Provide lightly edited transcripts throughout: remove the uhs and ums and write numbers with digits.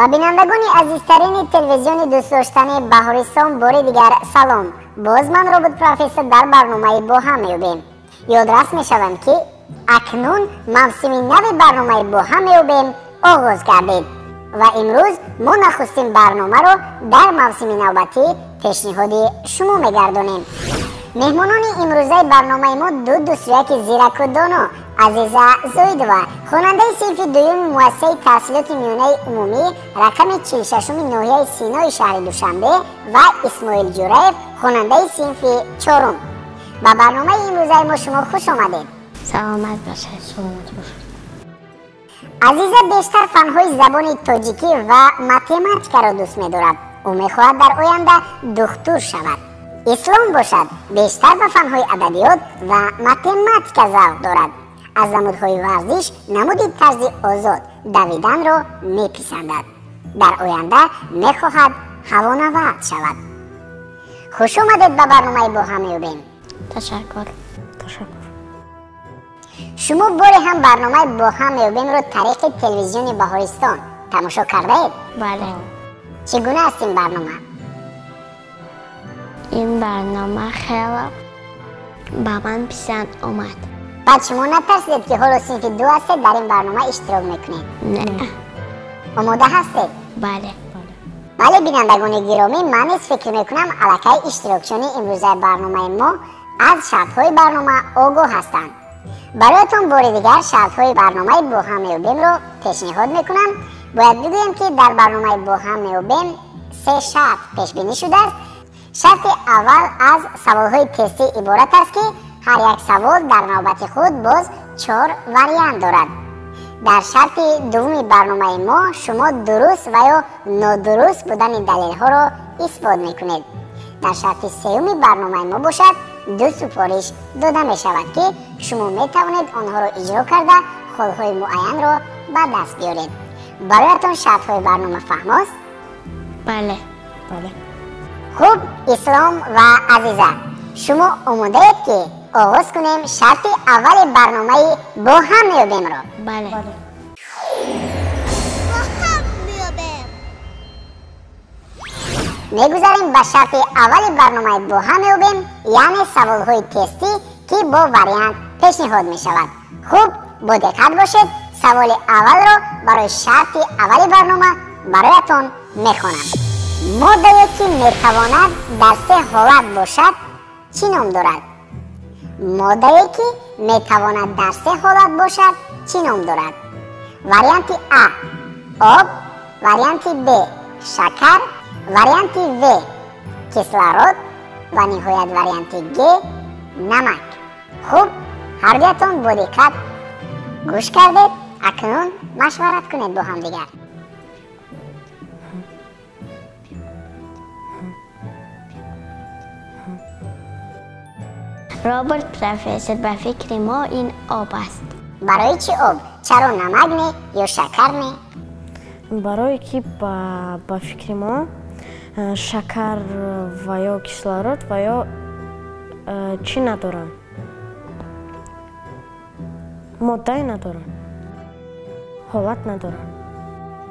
Ба бинандагони азизтарини телевизиони дӯстдоштани Баҳористон бори дигар салом. Боз ман Робот Профессор дар барномаи бо ҳам меёбем. Ёдрас мешавам, ки акнун мавсими нави барномаи бо ҳам меёбем оғоз гардид ва имрӯз мо нахустин барномаро дар мавсими навбатӣ пешниҳоди шумо мегардонем. Меҳмонони имрӯзаи барномаи мо ду дӯстяки зираку доно: Азиза Зоидова, хонандаи синфи дуюми муассисаи таҳсилоти миёнаи умумӣ рақами 46-уми ноҳияи Синои шаҳри Душанбе, ва Исмоил Ҷураев, хонандаи синфи чорум. Ба барномаи имрӯзаи мо шумо хуш омадед. Саломат бошед. Саломат бошед. Азиза бештар фанҳои забони тоҷикӣ ва математикаро дӯст медорад. Ӯ мехоҳад дар оянда духтур шавад. Ислом бошад бештар ба фанҳои адабиёт ва математика завқ дорад. Аз намудҳои варзиш намуди тарзи озод давиданро меписандад. Дар оянда мехоҳад ҳавонавард шавад. Хуш омадед ба барномаи бо ҳам меёбем. Ташаккур. Ташаккур. Шумо боре ҳам барномаи бо ҳам меёбемро тариқи телевизиони Баҳористон тамошо кардаед? Бале. Чӣ гуна аст ин барнома? Ин барнома хеле ба ман писанд омад. Баъд шумо натарсидед, ки ҳоло синфи ду ҳастед, дар ин барнома иштирок мекунед? Не. Омода ҳастед? Бале. Бале, бинандагони гиромӣ, ман низ фикр мекунам, аллакай иштирокчиёни имрӯзаи барномаи мо аз шартҳои барнома огоҳ ҳастанд. Бароятон бори дигар шартҳои барномаи бо ҳам меёбемро пешниҳод мекунам. Бояд бигӯем, ки дар барномаи бо ҳам меёбем се шарт пешбинӣ шудааст. Шарти аввал аз саволҳои тестӣ иборат аст, ки ҳар як савол дар навбати худ боз 4 вариант дорад. Дар шарти дуввуми барномаи мо шумо дуруст ва ё нодуруст будани далелҳоро исбот мекунед. Дар шарти сеюми барномаи мо бошад ду супориш дода мешавад, ки шумо метавонед онҳоро иҷро карда холҳои муайянро ба даст биёред. Бароятон шартҳои барнома фаҳмост? Бале. Бале. Хуб, Ислом ва Азиза, шумо омодаед, ки оғоз кунем шарти аввали барномаи бо ҳам меёбемро? Бале. Бо ҳам меёбем. Мегузарем ба шарти аввали барномаи бо ҳам меёбем, яъне саволҳои тестӣ, ки бо вариант пешниҳод мешавад. Хуб, бо диққат бошед, саволи аввалро барои шарти аввали барнома бароятон мехонам. Моддае, ки метавонад дар се ҳолат бошад, чӣ ном дорад? Моддае, ки метавонад дар се ҳолат бошад, чӣ ном дорад? Варианти А об, варианти Б шакар, варианти В кислород ва ниҳоят варианти Г намак. Хуб, ҳардуятон бо диққат гӯш кардед, акнун машварат кунед бо ҳамдигар. Роберт Профессор, ба фикри мо ин об аст. Барои чӣ об? Чаро намак не ё шакар не? Барое ки ба фикри мо шакар ва ё кислород ва ё чӣ надоранд, моддае надоранд, ҳолат надоранд.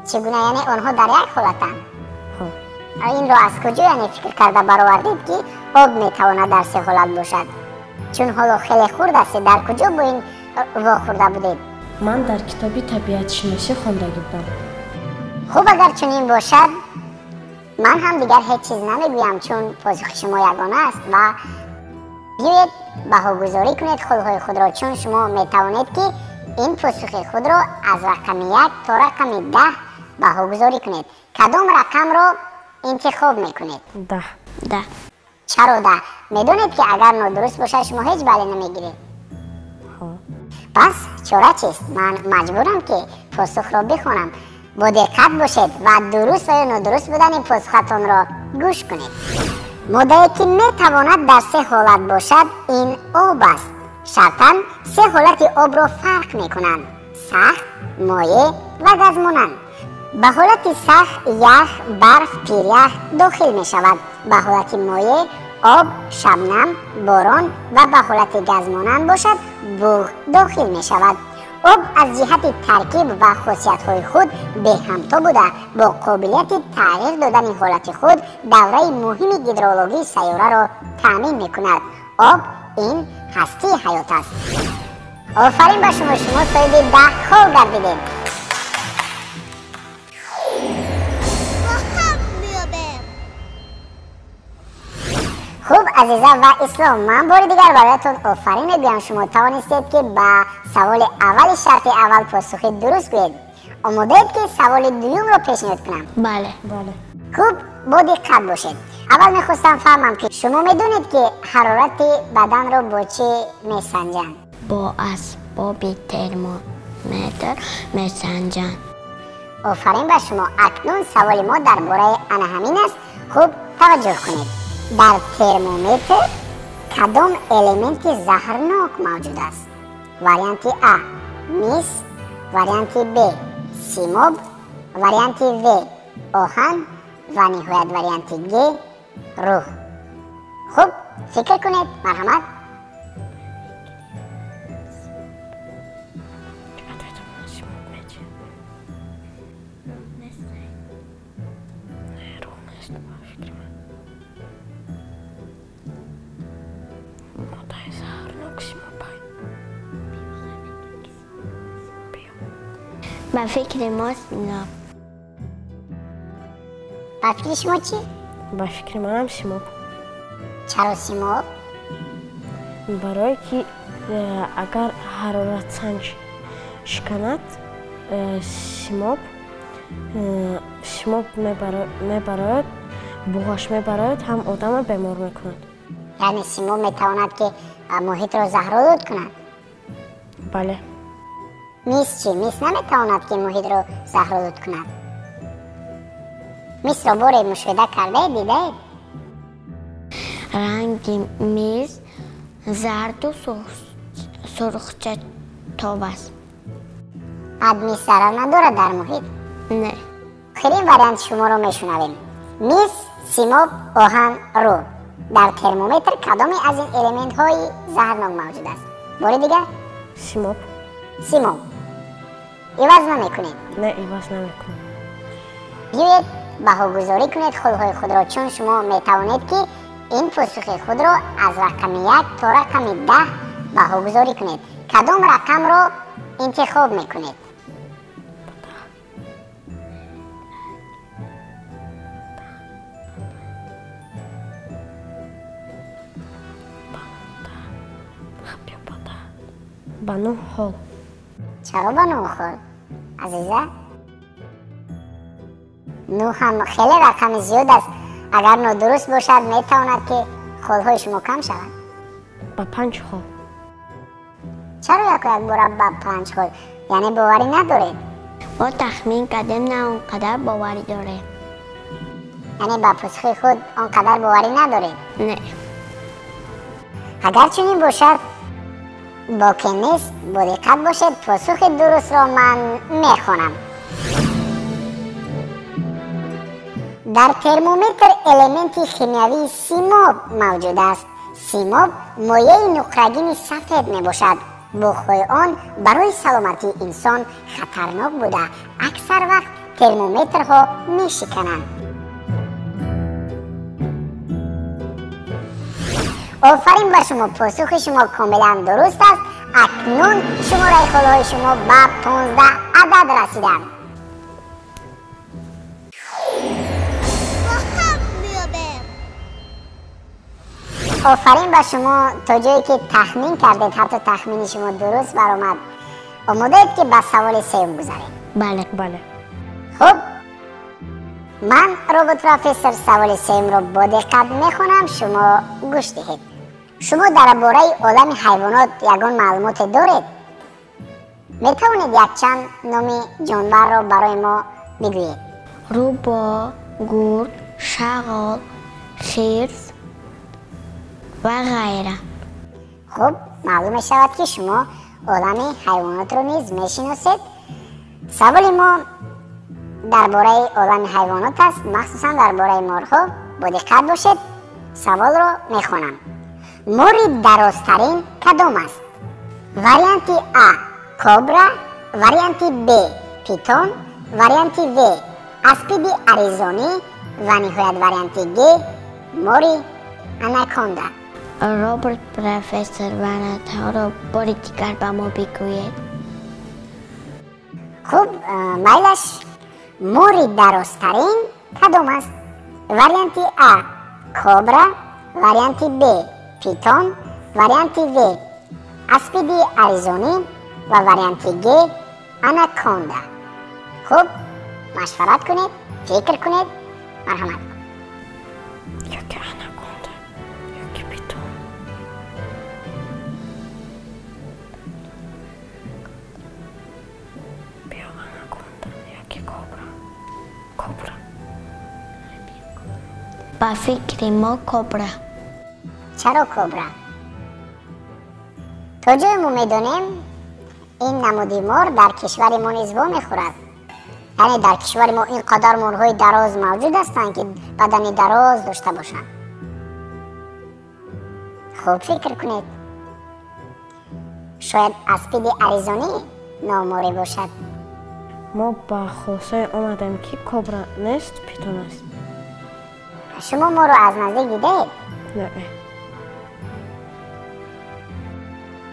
Чӣ гуна, яъне онҳо дар як ҳолатанд? Ҳо. Инро аз куҷо яъне фикр карда баровардед, ки об метавонад дар се ҳолат бошад? Чун ҳоло хеле хурд ҳастед, дар куҷо бо ин вохӯрда будед? Ман дар китоби табиатшиносӣ хондагӣ будам. Хуб, агар чунин бошад, ман ҳам дигар ҳеҷ чиз намегӯям, чун посухи шумо ягона аст. Ва биёед баҳогузорӣ кунед холҳои худро, чун шумо метавонед, ки ин посухи худро аз рақами 1 то рақами 10 баҳогузорӣ кунед. Кадом рақамро интихоб мекунед? 10. 10. Чаро 10? Медонед, ки агар нодуруст бошад, шумо ҳеҷ бале намегиред. Ҳо. Пас чора чист? Ман маҷбурам, ки посухро бихонам. Бо диққат бошед ва дуруст ва ё нодуруст будани посухатонро гӯш кунед. Моддае, ки метавонад дар се ҳолат бошад, ин об аст. Шартан се ҳолати обро фарқ мекунанд: сахт, моеъ ва газмонанд. Ба ҳолати сахт ях, барф, пирях дохил мешавад. Ба ҳолати моеъ об, шабнам, борон ва ба ҳолати газмонанд бошад буғ дохил мешавад. Об аз ҷиҳати таркиб ва хосиятҳои худ беҳамто буда, бо қобилияти тағйир додани ҳолати худ давраи муҳими гидрологии сайёраро таъмин мекунад. Об ин ҳастии ҳаёт аст. Офарин ба шумо, шумо соҳиби 10 хол гардидед. Хуб, Азиза ва Ислом, ман бори дигар бароятон офарин мегӯям. Шумо тавонистед, ки ба саволи аввали шарти аввал посухи дуруст гӯед. Омодаед, ки саволи дуюмро пешниҳод кунам? Бале. Бале. Хуб, бо диққат бошед. Аввал мехостам фаҳмам, ки шумо медонед, ки ҳарорати баданро бо чӣ месанҷанд? Бо асбоби термометр месанҷанд. Офарин ба шумо. Акнун саволи мо дар бораи ана ҳамин аст. Хуб, таваҷҷӯҳ кунед. Дар термометр кадом элементи заҳрнок мавҷуд аст? Варианти А мис, варианти Б симоб, варианти В оҳан ва ниҳоят варианти Г рӯҳ. Хуб, фикр кунед, марҳамат. Ба фикри мо симоб. Ба фикри шумо чӣ? Ба фикри манам симоб. Чаро симоб? Барое ки агар ҳароратсанҷ шиканад, симоб мебарояд, буғаш мебарояд, ҳам одамро бемор мекунад. Яъне симоб метавонад, ки муҳитро заҳролуд кунад? Бале. Мис чӣ? Мис наметавонад, ки муҳитро заҳролуд кунад? Мисро боре мушоҳида кардаед, дидаед? Ранги мис зарду сурхчатоб аст. Баъд мис зарар надорад дар муҳит? Не. Охирин варианти шуморо мешунавем. Мис, симоб, оҳан, рӯ. Дар термометр кадоме аз ин элементҳои заҳрнок мавҷуд аст? Бори дигар? Симоб. Симоб. Иваз намекунед? Не, иваз намекунем. Биёед баҳогузорӣ кунед холҳои худро, чун шумо метавонед, ки ин посухи худро аз рақами 1 то рақами 10 баҳогузорӣ кунед. Кадом рақамро интихоб мекунед? Ба 9 хол. Чаро ба 9 хол? Азиза? 9 ҳам хеле рақами зиёд аст. Агар нодуруст бошад, метавонад, ки холҳои шумо кам шавад. Ба 5 хол. Чаро яку якбора ба 5 хол? Яъне боварӣ надоред? Мо тахмин кардем, на он қадар боварӣ дорем. Яъне ба посухи худ он қадар боварӣ надоред? Не. Агар чунин бошад, боке нест, бо диққат бошед, посухи дурустро ман мехонам. Дар термометр элементи химиявии симоб мавҷуд аст. Симоб моеи нуқрагини сафед мебошад. Буғҳои он барои саломатии инсон хатарнок буда, аксар вақт термометрҳо мешикананд. Офарин ба шумо, посухи шумо комилан дуруст аст. Акнун шумораи холҳои шумо ба 15 адад расиданд. Офарин ба шумо, то ҷое ки тахмин кардед, ҳатто тахмини шумо дуруст баромад. Омодаед, ки ба саволи сеюм гузарем? Бале. Бале. Хуб, ман робот профессор саволи сеюмро бо диққат мехонам, шумо гӯш диҳед. Шумо дар бораи олами ҳайвонот ягон маълумоте доред? Метавонед якчанд номи ҷонварро барои мо бигӯед? Рӯбоҳ, гург, шағол, хирс ва ғайра. Хуб, маълум мешавад, ки шумо олами ҳайвонотро низ мешиносед. Саволи мо дар бораи олами ҳайвонот аст, махсусан дар бораи морҳо. Бо диққат бошед, саволро мехонам. Мори дарозтарин кадом аст? Варианти А кобра, варианти Б питон, варианти В аспиди аризонӣ ва ниҳоят варианти Г мори анаконда. Роберт профессор, вариантҳоро бори дигар ба мо бигӯед. Хуб, майлаш. Мори дарозтарин кадом аст? Варианти А кобра, варианти Б питон, варианти В аспиди аризонӣ ва варианти Г анаконда. Хуб, машварат кунед, фикр кунед, марҳамат. Ёки анаконда, ёки питон. Биё анаконда, ёки кобра. Кобра. Ба фикри мо кобра. Чаро кобра? То ҷое мо медонем, ин намуди мор дар кишвари мо низ вомехӯрад. Яъне дар кишвари мо ин қадар морҳои дароз мавҷуд ҳастанд, ки бадани дароз дошта бошанд. Хуб фикр кунед. Шояд аспиди аризонӣ номоре бошад. Мо ба хулосае омадем, ки кобра нест, питон аст. Шумо моро аз наздик дидаед? Не.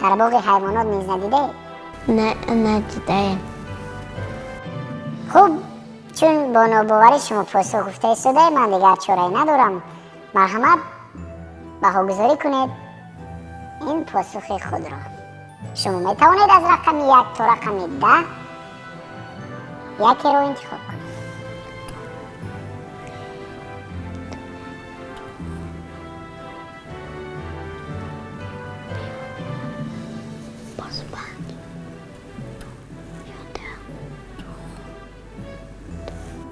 Дар боғи ҳайвонот низ надидаед? Не, надидаем. Хуб, чун бо нобоварӣ шумо посух гуфта истодаед, ман дигар чорае надорам. Марҳамат, баҳогузорӣ кунед ин посухи худро. Шумо метавонед аз рақами 1 то рақами 10 якеро интихоб кунед.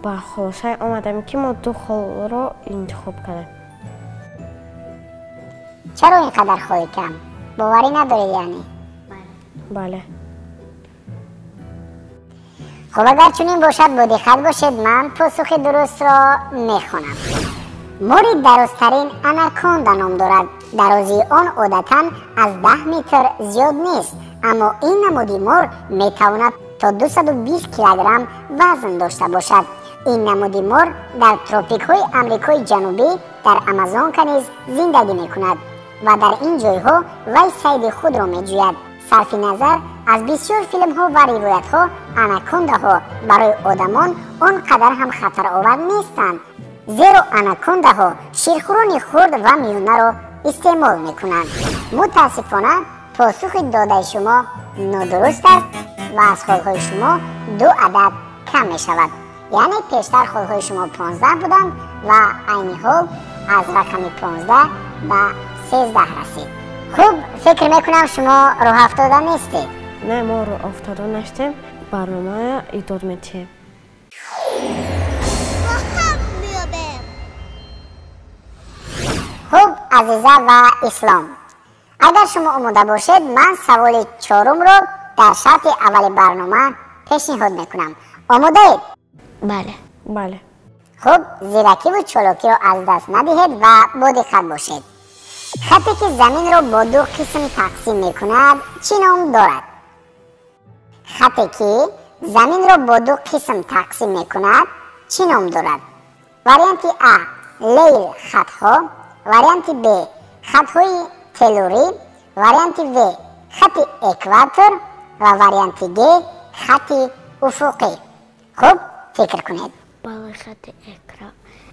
Ба хулосае омадем, ки мо 2 холро интихоб кардем. Чаро ин қадар холи кам? Боварӣ надоред яъне? Бале. Хуб, агар чунин бошад, бо диққат бошед, ман посухи дурустро мехонам. Мори дарозтарин анаконда ном дорад. Дарозии он одатан аз 10 метр зиёд нест, аммо ин намуди мор метавонад то 220 килограмм вазн дошта бошад. Ин намуди мор дар тропикҳои Амрикои Ҷанубӣ, дар Амазонка низ зиндагӣ мекунад ва дар ин ҷойҳо вай сайди худро меҷӯяд. Сарфи назар аз бисёр филмҳо ва ривоятҳо, анакондаҳо барои одамон он қадар ҳам хатаровар нестанд, зеро анакондаҳо ширхӯрони хурд ва миёнаро истеъмол мекунанд. Мутаассифона, посухи додаи шумо нодуруст аст ва аз холҳои шумо 2 адад кам мешавад. Яъне пештар холҳои шумо 15 буданд ва айни ҳол аз рақами 15 ба 13 расид. Хуб, фикр мекунам шумо рӯҳафтода нестед. Не, мо рӯҳафтода нестем. Барномая идод медиҳем. Хуб, Азиза ва Ислом, агар шумо омода бошед, ман саволи 4-умро дар шарти аввали барнома пешниҳод мекунам. Омодаед? Бале. Бале. Хуб, зиракиву чолокиро аз даст надиҳед ва бодиққат бошед. Хате ки заминро бо 2 қисм тақсим мекунад, чӣ ном дорад? Хате ки заминро бо 2 қисм тақсим мекунад, чӣ ном дорад? Варианти А лейл хатҳо, варианти Б хатҳои телурӣ, варианти В хати экватор ва варианти Г хати уфуқӣ. Хуб, фикр кунед. Бале, хати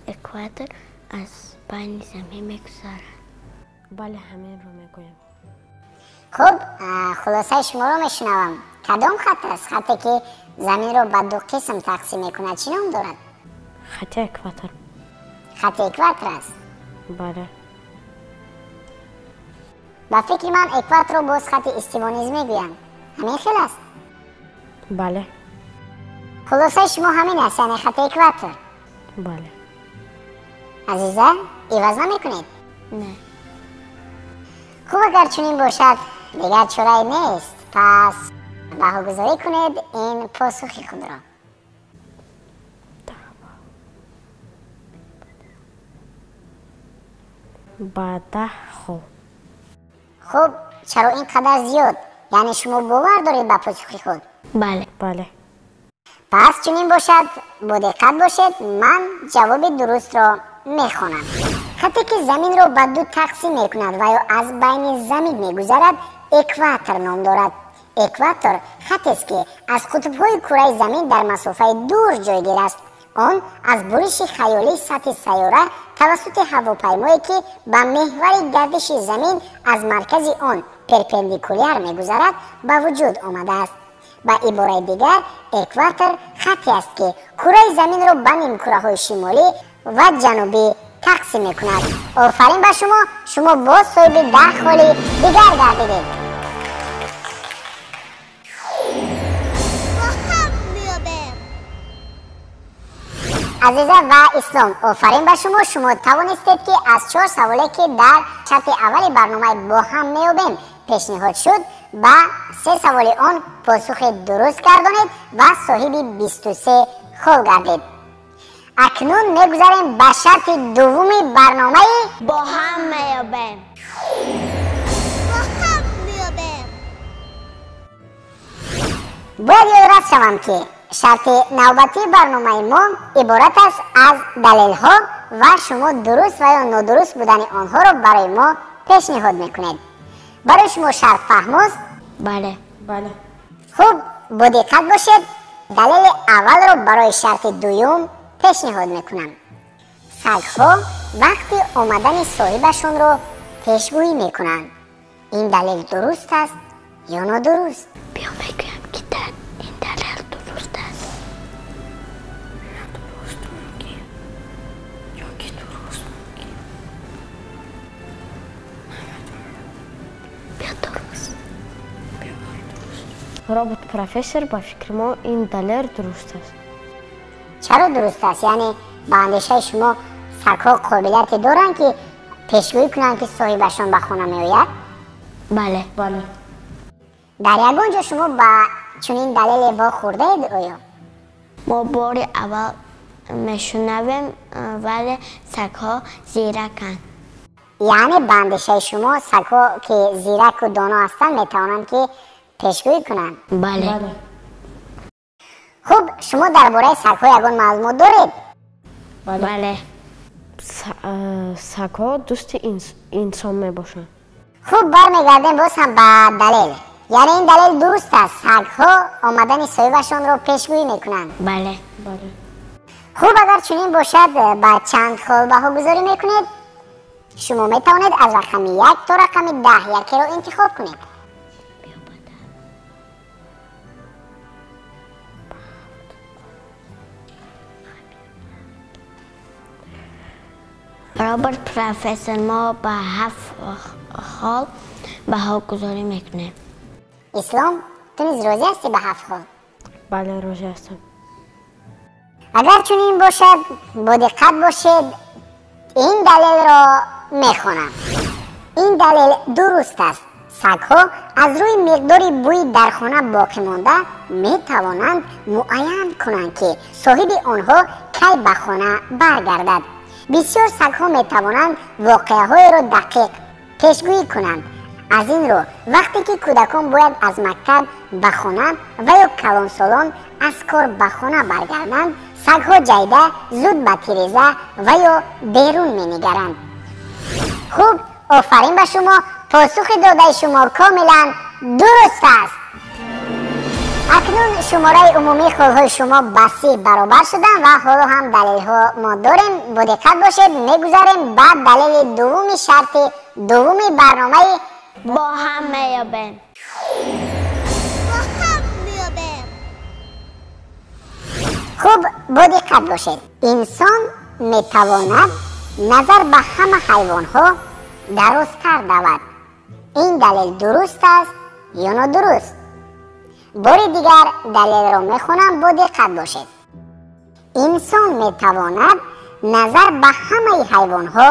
экватор аз байни замин мегузарад. Бале, ҳаминро мегӯям. Хуб, хулосаи шуморо мешунавам. Кадом хат аст? Хате ки заминро ба 2 қисм тақсим мекунад, чӣ ном дорад? Хати экватор. Хати экватор аст? Бале. Ба фикри ман экваторро боз хати истиво низ мегӯянд. Ҳамин хел аст? Бале. Хулосаи шумо ҳамин аст, яъне хати экватор? Бале. Азиза, иваз намекунед? Не. Хуб, агар чунин бошад, дигар чорае нест. Пас баҳогузорӣ кунед ин посухи худро. Ба 10 хол. Хуб, чаро ин қадар зиёд? Яъне шумо бовар доред ба посухи худ? Бале. Бале. Пас чунин бошад, бо диққат бошед, ман ҷавоби дурустро мехонам. Хате ки заминро ба ду тақсим мекунад ва ё аз байни замин мегузарад, экватор ном дорад. Экватор хатест ки аз қутбҳои кураи замин дар масофаи дур ҷойгир аст. Он аз буриши хаёлии сатҳи сайёра тавассути ҳавопаймое ки ба меҳвари гардиши замин аз маркази он перпендикуляр мегузарад ба вуҷуд омадааст. Ба ибораи дигар, экватор хате аст ки кураи заминро ба нимкураҳои шимолӣ ва ҷанубӣ тақсим мекунад. Офарин ба шумо, шумо боз соҳиби 10 холи дигар гардидед. Азиза ва Ислом, офарин ба шумо. Шумо тавонистед ки аз 4 саволе ки дар шарти аввали барномаи бо ҳам меёбем пешниҳод шуд, ба 3 саволи он посухи дуруст гардонед ва соҳиби 23 хол гардед. Акнун мегузарем ба шарти дуввуми барномаи бо ҳам меёбем. Бояд ёдрас шавам ки шарти навбатии барномаи мо иборат аст аз далелҳо ва шумо дуруст ва ё нодуруст будани онҳоро барои мо пешниҳод мекунед. Барои шумо шарт фаҳмост? Бале. Бале. Хуб, бо диққат бошед. Далели аввалро барои шарти дуюм пешниҳод мекунам. Сагҳо вақти омадани соҳибашонро пешгӯӣ мекунанд. Ин далел дуруст аст ё нодуруст? Биё мегӯям ки ин далел дуруст аст. Нодуруст мумкин ё ки дуруст мумкин. Намедонам. Биё дуруст. Биё дуруст. Робот профессор, ба фикри мо ин далел дуруст аст. Чаро дуруст аст? Яъне ба андешаи шумо сагҳо қобилияте доранд ки пешгӯӣ кунанд ки соҳибашон ба хона меояд? Бале. Бале. Дар ягон ҷо шумо ба чунин далеле вохӯрдаед оё? Мо бори аввал мешунавем, вале сагҳо зираканд. Яъне ба андешаи шумо сагҳо ки зираку доно ҳастанд метавонанд ки пешгӯӣ кунанд? Бале. Хуб, шумо дар бораи сагҳо ягон маълумот доред? Бале. Сагҳо дӯсти инсон мебошанд. Хуб, бармегардем боз ҳам ба далел. Яъне ин далел дуруст аст, сагҳо омадани соҳибашонро пешгӯӣ мекунанд? Бале. Бале. Хуб, агар чунин бошад, ба чанд хол баҳогузорӣ мекунед? Шумо метавонед аз рақами 1 то рақами 10 якеро интихоб кунед. Роберт профессор, мо ба 7 хол баҳогузорӣ мекунем. Ислом, ту низ розӣ ҳастӣ ба 7 хол? Бале, розӣ ҳастам. Агар чунин бошад, бо диққат бошед, ин далелро мехонам. Ин далел дуруст аст. Сагҳо аз рӯи миқдори бӯи дар хона боқӣ монда метавонанд муайян кунанд ки соҳиби онҳо кай ба хона баргардад. Бисёр сагҳо метавонанд воқеаҳоеро дақиқ пешгӯӣ кунанд. Аз ин рӯ вақте ки кӯдакон бояд аз мактаб ба хона ва ё калонсолон аз кор ба хона баргарданд, сагҳо ҷайда зуд ба тиреза ва ё берун менигаранд. Хуб, офарин ба шумо, посухи додаи шумо комилан дуруст аст. Акнун шумораи умумии холҳои шумо ба 30 баробар шуданд ва ҳоло ҳам далелҳо мо дорем. Бо диққат бошед, мегузарем ба далели дуввуми шарти дуввуми барномаи бо ҳам меёбем. Бо ҳам меёбем. Хуб, бо диққат бошед. Инсон метавонад назар ба ҳама ҳайвонҳо дарозтар давад. Ин далел дуруст аст ё нодуруст? Бори дигар далелро мехонам, бо диққат бошед. Инсон метавонад назар ба ҳамаи ҳайвонҳо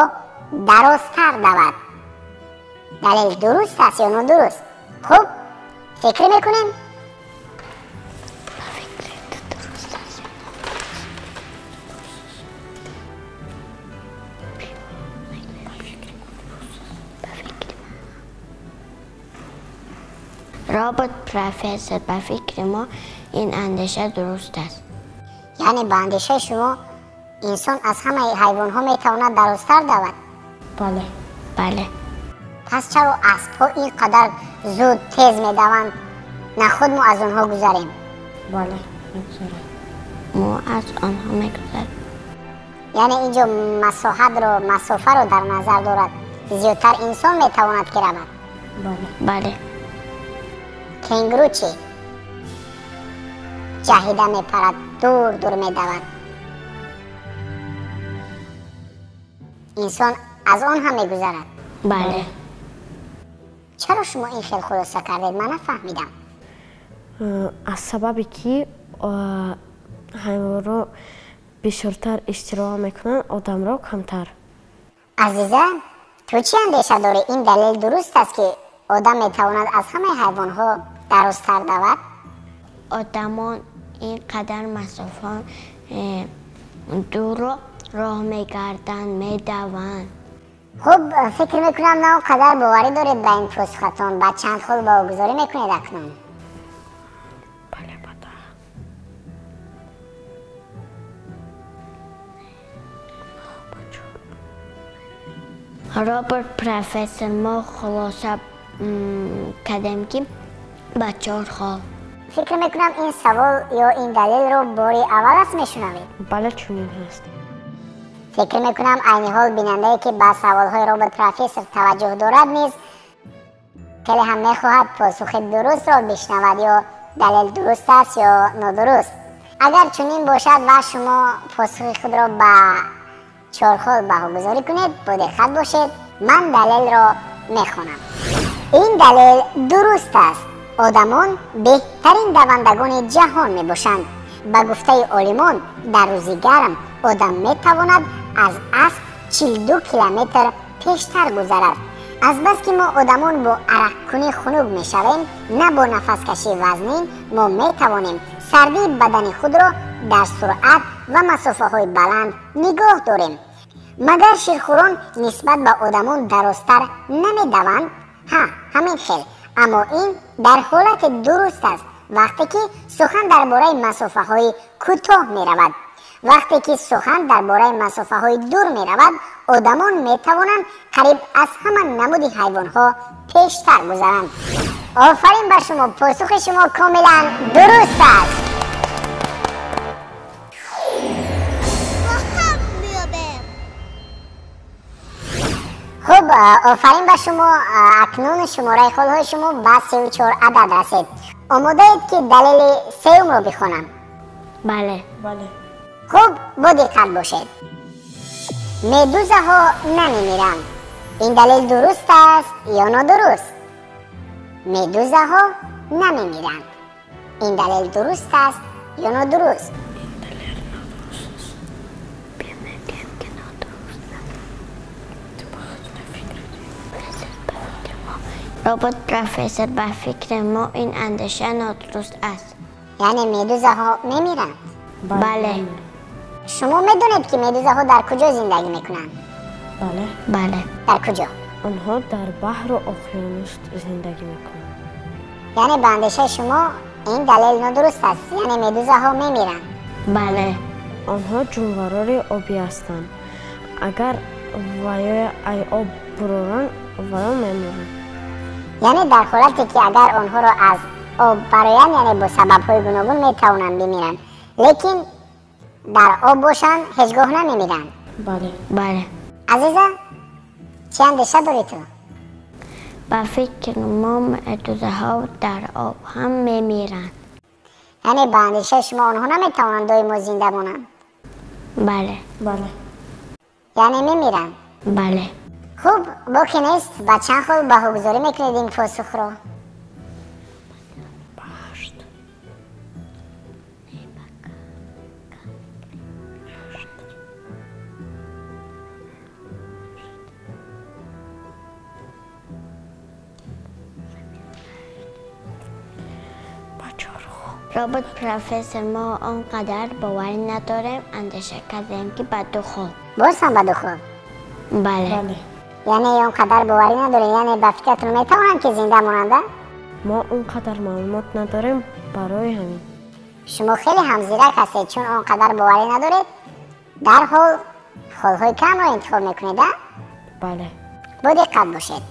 дарозтар давад. Далел дуруст аст ё нодуруст? Хуб, фикр мекунем? Робот профессор, ба фикри мо ин андеша дуруст аст. Яъне ба андешаи шумо инсон аз ҳамаи ҳайвонҳо метавонад дарозтар давад? Бале. Бале. Пас чаро аспҳо ин қадар зуд тез медаванд? На худ мо аз онҳо гузарем. Бале, мегузарем. Мо аз онҳо мегузарем. Яъне инҷо масоҳатро, масофаро дар назар дорад. Зиёдтар инсон метавонад ки равад. Бале. Бале. Кенгуру чӣ? Ҷаҳида мепарад, дур дур медавад. Инсон аз он ҳам мегузарад. Бале. Чаро шумо ин хел хулоса кардед? Ман нафаҳмидам. Аз сабабе ки ҳайвонро бисёртар истироҳа мекунанд, одамро камтар. Азиза, ту чӣ андеша дорӣ? Ин далел дуруст аст ки одам метавонад аз ҳамаи ҳайвонҳо дарозтар давад? Одамон ин қадар масофа дурро роҳ мегарданд, медаванд. Хуб, фикр мекунам на он қадар боварӣ доред ба ин посухатон. Ба чанд хол баҳогузорӣ мекунед акнун? Бале, ба 10. Робот профессор, мо хулоса кардем ки ба 4 хол. Фикр мекунам ин савол ё ин далелро бори аввал аст мешунавед. Бале, чунин ҳаст. Фикр мекунам айни ҳол бинандае ки ба саволҳои робот профессор таваҷҷӯҳ дорад низ хеле ҳам мехоҳад посухи дурустро бишнавад, ё далел дуруст аст ё нодуруст. Агар чунин бошад ва шумо посухи худро ба 4 хол баҳогузорӣ кунед, бо диққат бошед, ман далелро мехонам. Ин далел дуруст аст. Одамон беҳтарин давандагони ҷаҳон мебошанд. Ба гуфтаи олимон, дар рӯзи гарм одам метавонад аз асп 42 километр пештар гузарад. Азбаски мо одамон бо арақкунӣ хунук мешавем, на бо нафаскашии вазнин, мо метавонем сардии бадани худро дар суръат ва масофаҳои баланд нигоҳ дорем. Магар ширхӯрон нисбат ба одамон дарозтар намедаванд? Ҳа, ҳамин хел. Аммо ин дар ҳолати дуруст аст вақте ки сухан дар бораи масофаҳои кӯтоҳ меравад. Вақте ки сухан дар бораи масофаҳои дур меравад, одамон метавонанд қариб аз ҳама намуди ҳайвонҳо пештар гузаранд. Офарин ба шумо, посухи шумо комилан дуруст аст. Хуб, офарин ба шумо. Акнун шумораи холҳои шумо ба 34 адад расид. Омодаед ки далели сеюмро бихонам? Бале. Бале. Хуб, бо диққат бошед. Медузаҳо намемиранд. Ин далел дуруст аст ё нодуруст? Медузаҳо намемиранд. Ин далел дуруст аст ё нодуруст? Ин далел нодуруст аст. Мегӯям ки нодуруст аст. Ту ба худ нафикр кунӣ. Робот профессор, ба фикри мо ин андеша нодуруст аст. Яъне медузаҳо мемиранд? Бале. Шумо медонед ки медузаҳо дар куҷо зиндагӣ мекунанд? Бале. Бале. Дар куҷо? Онҳо дар баҳру уқёнус зиндагӣ мекунанд. Яъне ба андешаи шумо ин далел нодуруст аст? Яъне медузаҳо мемиранд? Бале. Онҳо ҷонварони обӣ ҳастанд. Агар ваё ай об буроранд, ваё мемиранд. Яъне дар ҳолате ки агар онҳоро аз об бароянд, яъне бо сабабҳои гуногун метавонанд бимиранд, лекин дар об бошанд ҳеҷ гоҳ намемиранд. Бале. Бале. Азиза, чӣ андеша дорӣ ту? Ба фикри мо медузаҳо дар об ҳам мемиранд. Яъне ба андешаи шумо онҳо наметавонанд доимо зинда монанд? Бале. Бале. Яъне мемиранд? Бале. Хуб, боке нест, ба чанд хол баҳогузорӣ мекунед ин посухро? Ба 8. Ба 4 хол. Робот профессор, мо он қадар боварӣ надорем, андеша кардем ки ба 2 хол. Боз ҳам ба 2 хол? Бале. Бале. Яъне он қадар боварӣ надорем, яъне ба фикратон метавонанд ки зинда монанда? Мо он қадар маълумот надорем барои ҳамин. Шумо хеле ҳам зирак ҳастед, чун он қадар боварӣ надоред, дарҳол холҳои камро интихоб мекунед, а? Бале. Бо диққат бошед.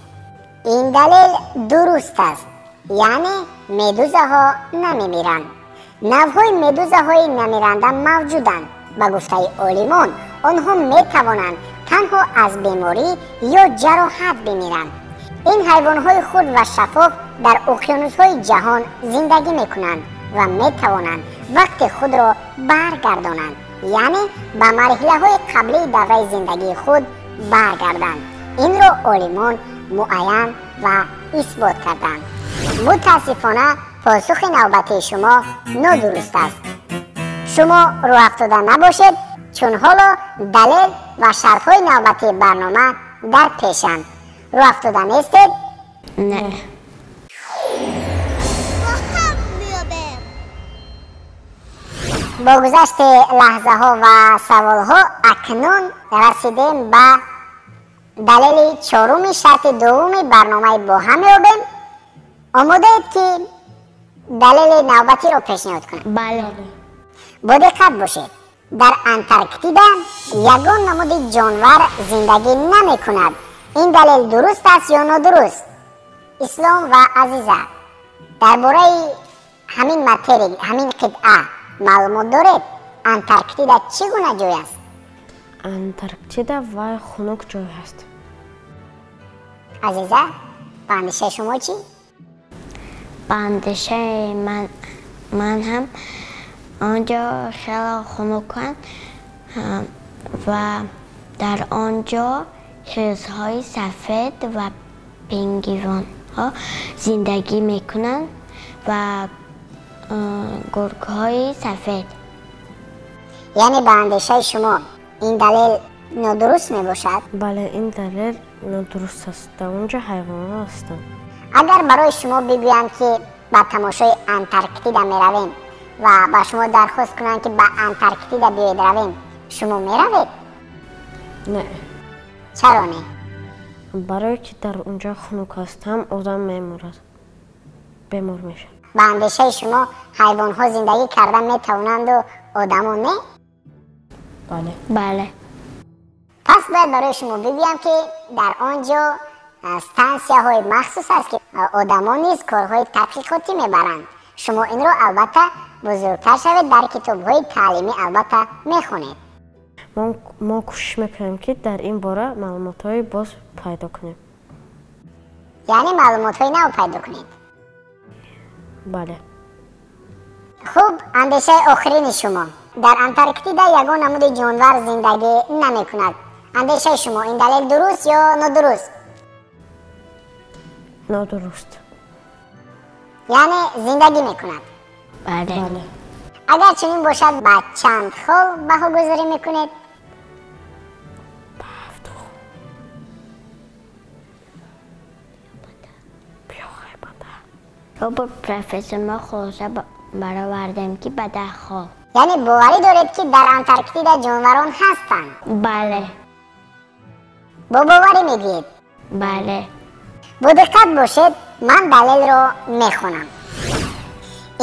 Ин далел дуруст аст, яъне медузаҳо намемиранд. Навъҳои медузаҳои намиранда мавҷуданд. Ба гуфтаи олимон, онҳо метавонанд танҳо аз беморӣ ё ҷароҳат бимиранд. Ин ҳайвонҳои хурд ва шаффоф дар уқёнусҳои ҷаҳон зиндагӣ мекунанд ва метавонанд вақти худро баргардонанд, яъне ба марҳилаҳои қаблии давраи зиндагии худ баргарданд. Инро олимон муайян ва исбот карданд. Мутаассифона, посухи навбатии шумо нодуруст аст. Шумо рӯҳафтода набошед, чун ҳоло далел ва шартҳои навбатии барнома дар пешанд. Рӯҳафтода нестед? Не. Бо ҳам меёбем. Бо гузашти лаҳзаҳо ва саволҳо акнун расидем ба далели чоруми шарти дуввуми барномаи бо ҳам меёбем. Омодаед ки далели навбатиро пешниҳод кунам? Бале. Бо диққат бошед. Дар Антарктида ягон намуди ҷонвар зиндагӣ намекунад. Ин далел дуруст аст ё нодуруст? Ислом ва Азиза, дар бораи ҳамин материк, ҳамин қитъа маълумот доред? Антарктида чӣ гуна ҷой аст? Антарктида вай хунук ҷой ҳаст. Азиза, ба андешаи шумо чӣ? Ба андешаи ман ҳам он ҷо хеле хунуканд ва дар он ҷо хирсҳои сафед ва пингвинҳо зиндагӣ мекунанд ва гургҳои сафед. Яъне ба андешаи шумо ин далел нодуруст мебошад? Бале, ин далел нодуруст аст. Дар он ҷо ҳайвонҳо ҳастанд. Агар барои шумо бигӯянд, ки ба тамошои Антарктида меравем ва ба шумо дархост кунанд, ки ба Антарктида биёед равем, шумо меравед? Не. Чаро не? Барое ки дар он ҷо хунук аст, ҳам одам мемурад, бемор мешавад. Ба андешаи шумо ҳайвонҳо зиндагӣ карда метавонанду одамон не? Бале. Бале. Пас бояд барои шумо бигӯям, ки дар он ҷо стансияҳои махсус аст, ки одамон низ корҳои тадқиқотӣ мебаранд. Шумо инро албатта бузургтар шавед, дар китобҳои таълимӣ албатта мехонед. Мо кӯшиш мекунем, ки дар ин бора маълумотҳои боз пайдо кунем. Яъне маълумотҳои нав пайдо кунед? Бале. Хуб, андешаи охирини шумо. Дар Антарктида ягон намуди ҷонвар зиндагӣ намекунад. Андешаи шумо, ин далел дуруст ё нодуруст? Нодуруст. Яъне зиндагӣ мекунад? Бале. Бале. Агар чунин бошад, ба чанд хол баҳогузорӣ мекунед? Ба 7 хол. Биёхай ба 10. Роберт профессор, мо хулоса баровардем, ки ба 10 хол. Яъне боварӣ доред, ки дар Антарктида ҷонварон ҳастанд? Бале. Бо боварӣ мегӯед? Бале. Бо диққат бошед, ман далелро мехонам.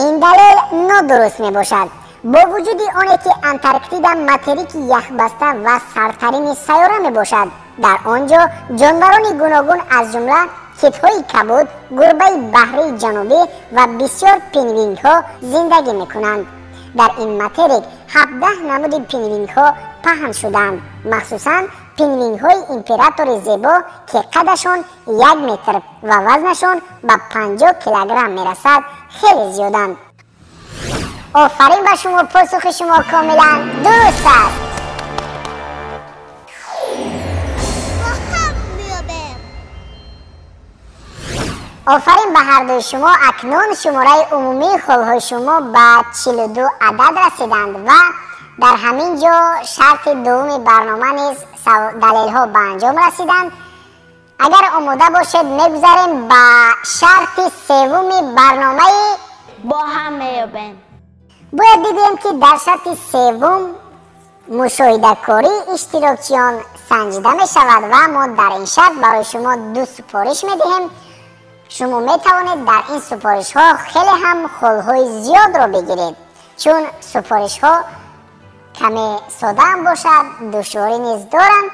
Ин далел нодуруст мебошад. Бо вуҷуди оне ки Антарктида материки яхбаста ва сардтарини сайёра мебошад, дар он ҷо ҷонварони гуногун аз ҷумла китҳои кабуд, гурбаи баҳрии ҷанубӣ ва бисёр пингвинҳо зиндагӣ мекунанд. Дар ин материк 17 намуди пингвинҳо паҳн шуданд, махсусан пингвинҳои императори зебо, ки қадашон 1 метр ва вазнашон ба 50 килограмм мерасад, хеле зиёданд. Офарин ба шумо, посухи шумо комилан дуруст аст. Бо ҳам меёбем. Офарин ба ҳардуи шумо. Акнун шумораи умумии холҳои шумо ба 42 адад расиданд ва дар ҳамин ҷо шарти дуввуми барнома низ далелҳо ба анҷом расиданд. Агар омода бошед, мегузарем ба шарти севуми барномаи бо ҳам меёбем. Бояд бигӯем, ки дар шарти севум мушоҳидакории иштирокчиён санҷида мешавад ва мо дар ин шарт барои шумо 2 супориш медиҳем. Шумо метавонед дар ин супоришҳо хеле ҳам холҳои зиёдро бигиред, чун супоришҳо каме сода ҳам бошад, душворӣ низ доранд.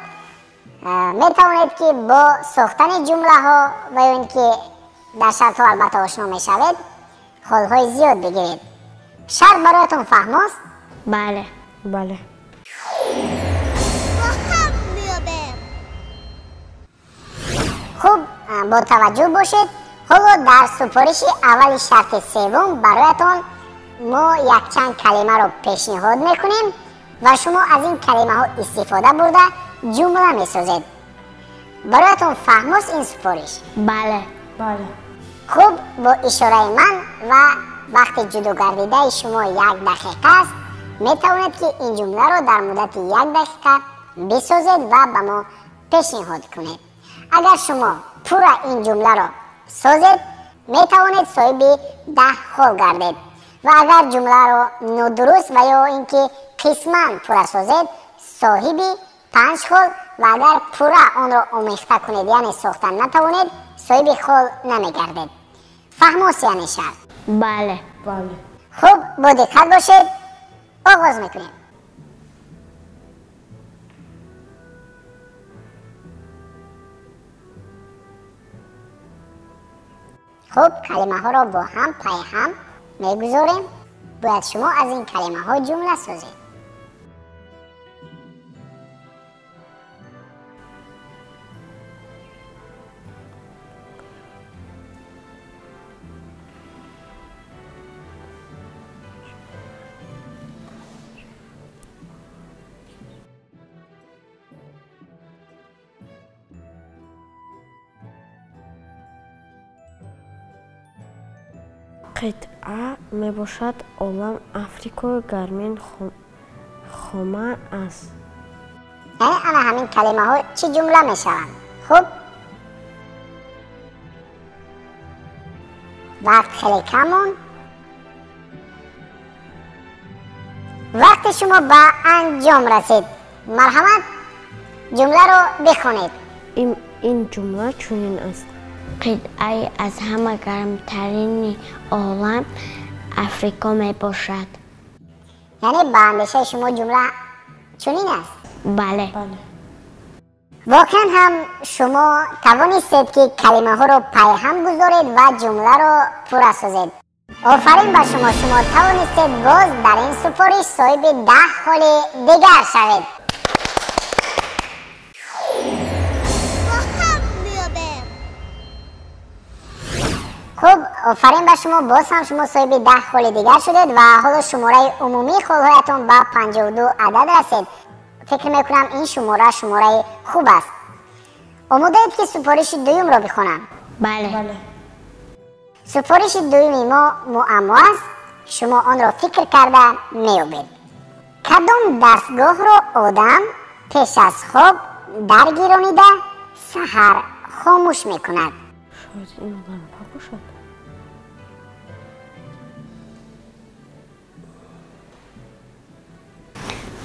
Метавонед ки бо сохтани ҷумлаҳо ва ё ин ки дар шартҳо албатта ошно мешавед, холҳои зиёд бигиред. Шарт бароятон фаҳмост? Бале. Бале. Бо ҳам меёбем. Хуб, бо таваҷҷӯҳ бошед. Ҳоло дар супориши аввали шарти севум бароятон мо якчанд калимаро пешниҳод мекунем ва шумо аз ин калимаҳо истифода бурда ҷумла месозед. Бароятон фаҳмост ин супориш? Бале. Бале. Хуб, бо ишораи ман ва вақти ҷудогардидаи шумо як дақиқа аст, метавонед ки ин ҷумларо дар муддати як дақиқа бисозед ва ба мо пешниҳод кунед. Агар шумо пурра ин ҷумларо созед, метавонед соҳиби 10 хол гардед ва агар ҷумларо нодуруст ва ё ин ки қисман пурра созед, соҳиби 5 хол ва агар пурра онро омехта кунед, яъне сохта натавонед, соҳиби хол намегардед. Фаҳмост яъне шарт? Бале. Бале. Хуб, бо диққат бошед, оғоз мекунем. Хуб, калимаҳоро бо ҳам пайҳам мегузорем. Бояд шумо аз ин калимаҳо ҷумла созед. Қитъа мебошад олам Африкои гармин хома аст. Яъне ана ҳамин калимаҳо чӣ ҷумла мешаванд? Хуб, вақт хеле кам монд. Вақти шумо ба анҷом расид. Марҳамат, ҷумларо бихонед. Ин ҷумла чунин аст. Қитъаи аз ҳама гармтарини олам Африко мебошад. Яъне ба андешаи шумо ҷумла чунин аст? Бале. Бале. Воқеан ҳам шумо тавонистед ки калимаҳоро пайҳам гузоред ва ҷумларо пурра созед. Офарин ба шумо, шумо тавонистед боз дар ин супориш соҳиби 10 холи дигар шавед. Бо ҳам меёбем. Хуб, офарин ба шумо, боз ҳам шумо соҳиби 10 холи дигар шудед ва ҳоло шумораи умумии холҳоятон ба 52 адад расид. Фикр мекунам ин шумора шумораи хуб аст. Омодаед ки супориши дуюмро бихонам? Бале. Бале. Супориши дуюми мо муаммо аст. Шумо онро фикр карда меёбед. Кадом дастгоҳро одам пеш аз хоб даргиронида саҳар хомӯш мекунад? Шояд ин лампа бошад.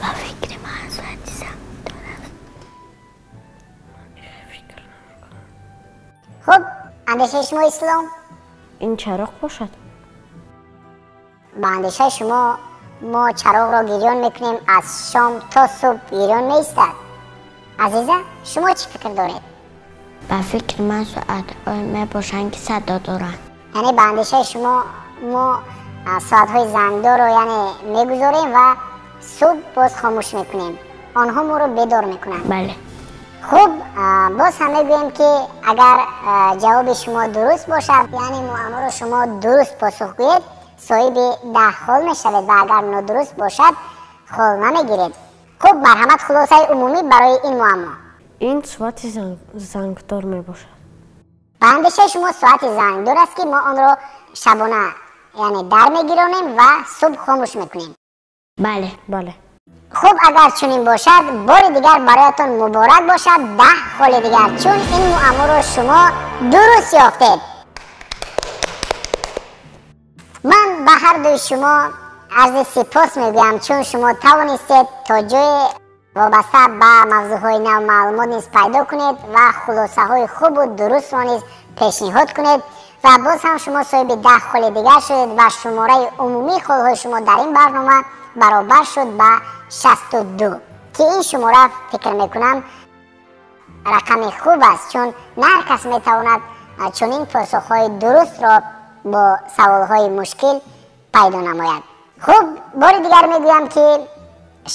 Ба фикри ман соати зангдор аст. Фикр намекунам. Хуб, андешаи шумо Ислом? Ин чароғ бошад? Ба андешаи шумо мо чароғро гирён мекунем, аз шом то субҳ гирён меистад. Азиза, шумо чӣ фикр доред? Ба фикри ман соатҳое мебошанд ки садо доранд. Яъне ба андешаи шумо мо соатҳои зангдорро яъне мегузорем ва субҳ боз хомӯш мекунем. Онҳо моро бедор мекунанд. Бале. Хуб, боз ҳам мегӯем ки агар ҷавоби шумо дуруст бошад, яъне муамморо шумо дуруст посух гӯед, соҳиби 10 хол мешавед ва агар нодуруст бошад, хол намегиред. Хуб, марҳамат, хулосаи умумӣ барои ин муаммо. Ин соати зангдор мебошад. Ба андешаи шумо соати зангдор аст ки мо онро шабона яъне дар мегиронем ва субҳ хомӯш мекунем. Бале. Бале. Хуб, агар чунин бошад, бори дигар бароятон муборак бошад 10 холи дигар, чун ин муамморо шумо дуруст ёфтед. Ман ба ҳар дуи шумо арзи сипос мегӯям, чун шумо тавонистед то ҷое вобаста ба мавзӯъҳои нав маълумот низ пайдо кунед ва хулосаҳои хубу дурустро низ пешниҳод кунед ва боз ҳам шумо соҳиби 10 холи дигар шудед ва шумораи умумии холҳои шумо дар ин барнома баробар шуд ба 62, ки ин шумора фикр мекунам рақами хуб аст, чун на ҳар кас метавонад чунин посухҳои дурустро бо саволҳои мушкил пайдо намояд. Хуб, бори дигар мегӯям, ки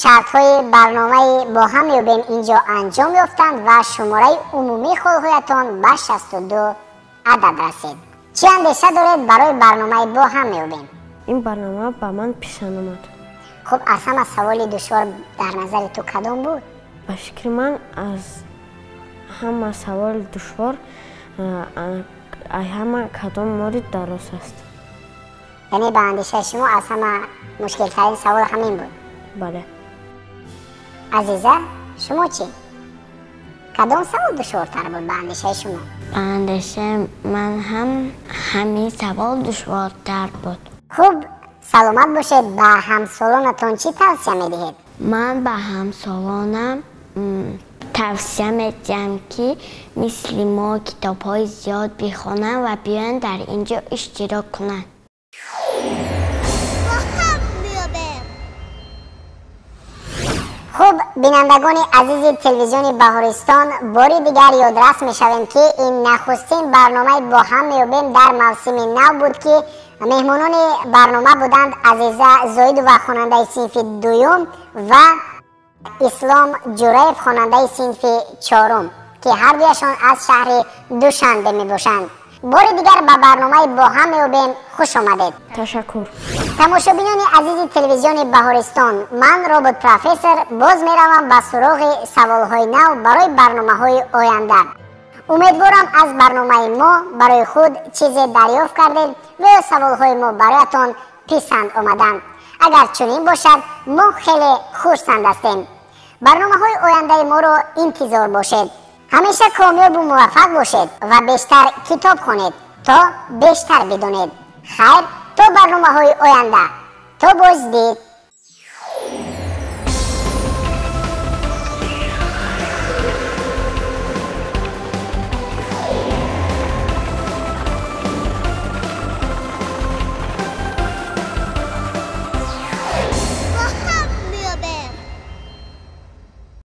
шартҳои барномаи бо ҳам меёбем инҷо анҷом ёфтанд ва шумораи умумии холҳоятон ба 62 адад расид. Чӣ андеша доред барои барномаи бо ҳам меёбем? Ин барнома ба ман писанд омад. Хуб, аз ҳама саволи душвор дар назари ту кадом буд? Ба фикри ман, аз ҳама саволи душвор ҳама кадом морид дароз аст. Яъне ба андешаи шумо аз ҳама мушкилтарин савол ҳамин буд? Бале. Азиза, шумо чӣ? Кадом савол душвортар буд ба андешаи шумо? Ба андешаи ман ҳам ҳамин савол душвортар буд. Хуб, саломат бошед. Ба ҳамсолонатон чӣ тавсия медиҳед? Ман ба ҳамсолонам тавсия медиҳам, ки мисли мо китобҳои зиёд бихонанд ва биёянд дар ин ҷо иштирок кунанд. Хуб, бинандагони азизи телевизиони Баҳористон, бори дигар ёдрас мешавем, ки ин нахустин барномаи бо ҳам меёбем дар мавсими нав буд, ки меҳмонони барнома буданд Азиза Зоидова, хонандаи синфи дуюм, ва Ислом Ҷураев, хонандаи синфи чорум, ки ҳардуяшон аз шаҳри Душанбе мебошанд. Бори дигар ба барномаи бо ҳам меёбем хуш омадед. Ташаккур. Тамошобинони азизи телевизиони Баҳористон, ман робот профессор боз меравам ба суроғи саволҳои нав барои барномаҳои оянда. Умедворам, аз барномаи мо барои худ чизе дарёфт кардед ва ё саволҳои мо бароятон писанд омаданд. Агар чунин бошад, мо хеле хурсанд ҳастем. Барномаҳои ояндаи моро интизор бошед. Ҳамеша комёбу муваффақ бошед ва бештар китоб хонед, то бештар бидонед. Хайр, то барномаҳои оянда, то боздид.